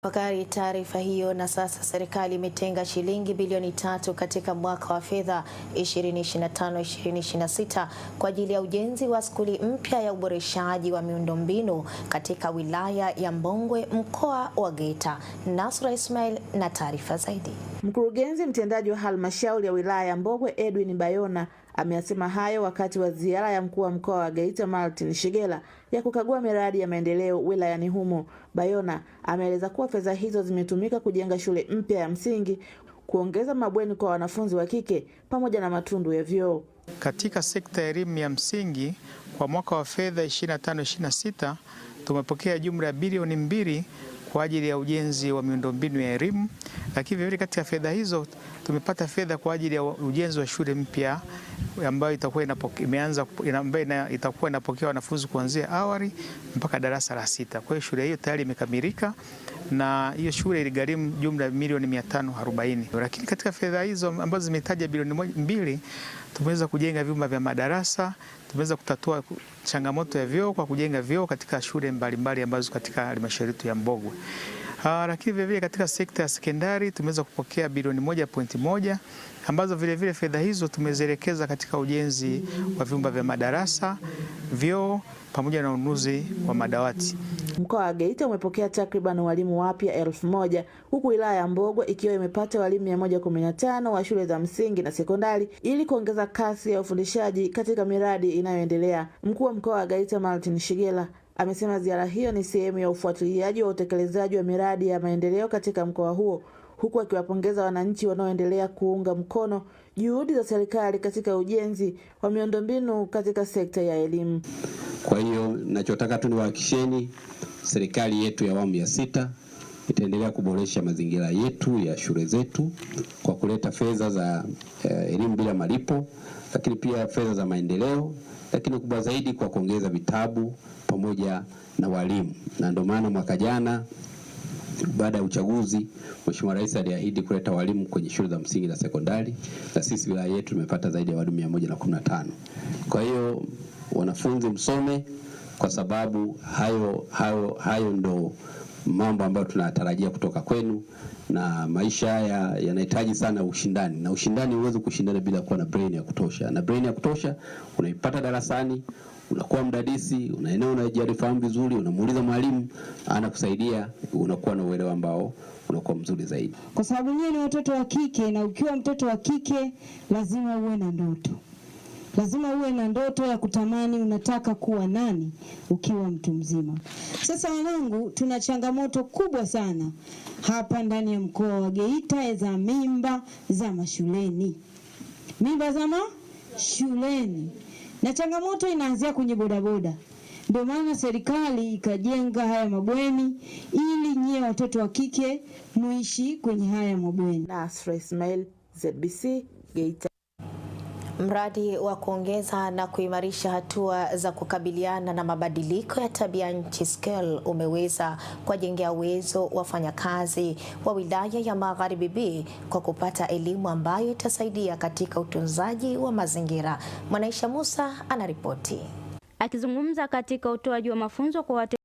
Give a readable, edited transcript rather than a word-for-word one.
Fakari taarifa hiyo. Na sasa serikali imetenga shilingi bilioni 3 katika mwaka wa fedha 2025/2026 kwa ajili ya ujenzi wa skuli mpya ya uboreshaji wa miundombinu katika wilaya ya Mbongwe, mkoa wa Geita. Nasra Ismail na taarifa zaidi. Mkurugenzi mtendaji wa halmashauri ya wilaya ya Mbogwe Edwin Bayona ameyasema hayo wakati wa ziara ya mkuu wa mkoa wa Geita Martin Shigela ya kukagua miradi ya maendeleo wilayani humo. Bayona ameeleza kuwa fedha hizo zimetumika kujenga shule mpya ya msingi, kuongeza mabweni kwa wanafunzi wa kike pamoja na matundu ya vyoo. Katika sekta ya elimu ya msingi kwa mwaka wa fedha 25/26 tumepokea jumla ya bilioni 2 kwa ajili ya ujenzi wa miundombinu ya elimu, lakini vilevile katika fedha hizo tumepata fedha kwa ajili ya ujenzi wa shule mpya ambayo itakuwa imeanza ambayo itakuwa inapokea wanafunzi kuanzia awali mpaka darasa la 6. Kwa hiyo shule hiyo tayari imekamilika na hiyo shule iligharimu jumla ya milioni 540. Lakini katika fedha hizo ambazo zimetaja bilioni 2 tumeweza kujenga vyumba vya madarasa, tumeweza kutatua changamoto ya vyoo kwa kujenga vyoo katika shule mbalimbali ambazo katika halmashauri yetu ya Mbogwe. Lakini vile vile katika sekta ya sekondari tumeweza kupokea bilioni 1.1 ambazo vile vile fedha hizo tumezielekeza katika ujenzi wa vyumba vya madarasa, vyoo pamoja na ununuzi wa madawati. Mkoa wa Geita umepokea takriban walimu wapya 1000 huku wilaya ya Mbogwe ikiwa imepata walimu 115 wa shule za msingi na sekondari ili kuongeza kasi ya ufundishaji katika miradi inayoendelea. Mkuu wa mkoa wa Geita Martin Shigela amesema ziara hiyo ni sehemu ya ufuatiliaji wa utekelezaji wa miradi ya maendeleo katika mkoa huo, huku akiwapongeza wananchi wanaoendelea kuunga mkono juhudi za serikali katika ujenzi wa miundombinu katika sekta ya elimu. Kwa hiyo ninachotaka tu niwahakikisheni, serikali yetu ya awamu ya 6 itaendelea kuboresha mazingira yetu ya shule zetu kwa kuleta fedha za elimu bila malipo, lakini pia fedha za maendeleo, lakini kubwa zaidi kwa kuongeza vitabu pamoja na walimu. Na ndio maana mwaka jana baada ya uchaguzi Mheshimiwa Rais aliahidi kuleta walimu kwenye shule za msingi na sekondari, na sisi wilaya yetu tumepata zaidi ya walimu 115. Kwa hiyo wanafunzi msome, kwa sababu hayo ndo mambo ambayo tunatarajia kutoka kwenu, na maisha haya yanahitaji sana ushindani, na ushindani huwezi kushindana bila kuwa na brain ya kutosha, na brain ya kutosha unaipata darasani. Unakuwa mdadisi, una eneo unajarifahamu vizuri, unamuuliza mwalimu anakusaidia, unakuwa na uelewa ambao unakuwa mzuri zaidi. Kwa sababu nyinyi ni watoto wa kike, na ukiwa mtoto wa kike lazima uwe na ndoto. Lazima uwe na ndoto ya kutamani unataka kuwa nani ukiwa mtu mzima. Sasa wanangu, tuna changamoto kubwa sana hapa ndani ya mkoa wa Geita za mimba za mashuleni. Mimba za mashuleni. Na changamoto inaanzia kwenye bodaboda. Ndio maana serikali ikajenga haya mabweni ili nyie watoto wa kike muishi kwenye haya mabweni. Nasra Ismail, ZBC, Geita. Mradi wa kuongeza na kuimarisha hatua za kukabiliana na mabadiliko ya tabia nchi SCALE umeweza kuwajengea uwezo wafanyakazi wa wilaya ya Magharibi B kwa kupata elimu ambayo itasaidia katika utunzaji wa mazingira. Mwanaisha Musa anaripoti. Akizungumza katika utoaji wa mafunzo kwa